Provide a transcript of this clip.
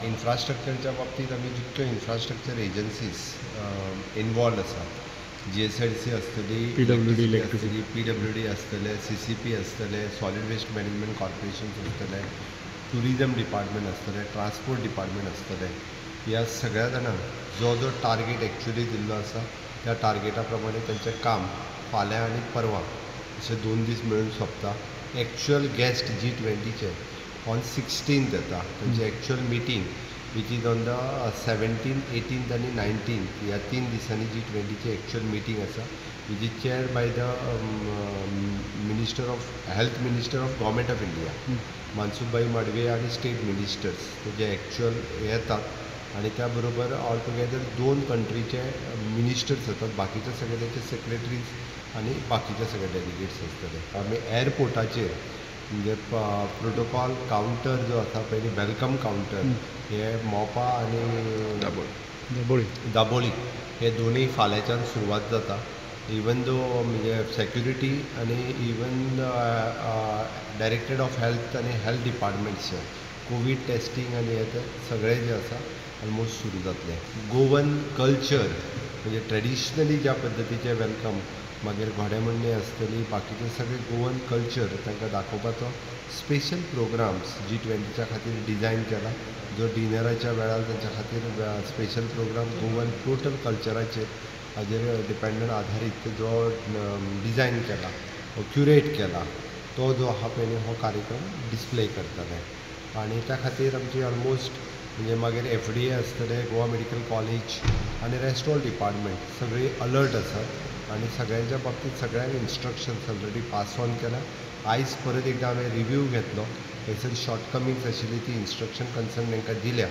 इन्फ्रास्ट्रक्चरच्या बाबतीत आमी जितक्यो infrastructure agencies involve आसा, जीएसआयडीसी आसतली, PWD, आसतली, पीडब्ल्यूडी आसतले, सीसीपी आसतले, सॉलिड वेस्ट मॅनेजमेंट कॉर्पोरेशन आसतले, टुरिजम डिपार्टमेंट आसतले, ट्रान्सपोर्ट डिपार्टमेंट आसतले, ह्या सगळ्या जाणांक जो जो टार्गेट एक्चुअली दिल्लो आसा त्या टार्गेटा प्रमाणे तांचें काम फाल्यां आनी परवां अशे 2 दीस मेळून सोंपता. एक्चुअल गेस्ट जी20चे ऑन 16th येता. तांची actual meeting which is on the 17th, 18th आनी 19th ह्या 3 दिसांनी जी20ची एक्चुअल मिटींग आसा, which is chair by the minister of health, minister of government of India Mansukhbhai Mandaviya आनी स्टेट मिनिस्टर्स जे actual येतात आनी त्या बरोबर ऑल टुगेदर 2 कंट्रीचे मिनिस्टर्स येतात, बाकीचे सगळे तांचे सेक्रेटरीज आनी बाकीचे सगळे डेलिगेट्स आसतले. आमी एअरपोर्टाचेर म्हणजे प्रोटोकॉल कावंटर जो आसा पयलीं welcome counter हे मोपा आनी दाबोळी हे दोनूय फाल्यांच्यान सुरवात जाता. इवन दो म्हणजे सेक्युरिटी आनी इवन डायरेक्टरेट ऑफ हेल्थ आनी हेल्थ डिपार्टमेंट्सचे कोवीड टेस्टींग आनी हे ते सगळें जें आसा ऑलमोस्ट सुरू जातलें. गोवन कल्चर म्हणजे ट्रेडिशनली ज्या पद्दतीचें welcome, मागीर घोडेमोडणी आसतली, बाकीचे सगळे गोवन कल्चर तांकां दाखोवपाचो स्पेशल प्रोग्राम्स जी20च्या खातीर डिजायन केला, जो डिनराच्या वेळार तांच्या खातीर स्पेशल प्रोग्राम गोवन टोटल कल्चराचेर हाजेर डिपेंडंट आधारीत जो डिजायन केला, क्युरेट केला, तो जो आहा पळय हो कार्यक्रम डिस्प्ले करतले. आनी त्या खातीर आमची ऑलमोस्ट म्हणजे मागीर एफडीए आसतले, गोवा मेडिकल कॉलेज आनी रेस्ट ऑल डिपार्टमेंट सगळी अलर्ट आसात आनी सगळ्यांच्या बाबतीत सगळ्यांक इन्स्ट्रक्शन्स ऑलरेडी पास ऑन केला. आयज परत एकदां हांवें रिव्यू घेतलो, थंयसर शॉर्टकमिंग्स आशिल्ली ती इन्स्ट्रक्शन कन्सर्न तांकां दिल्या.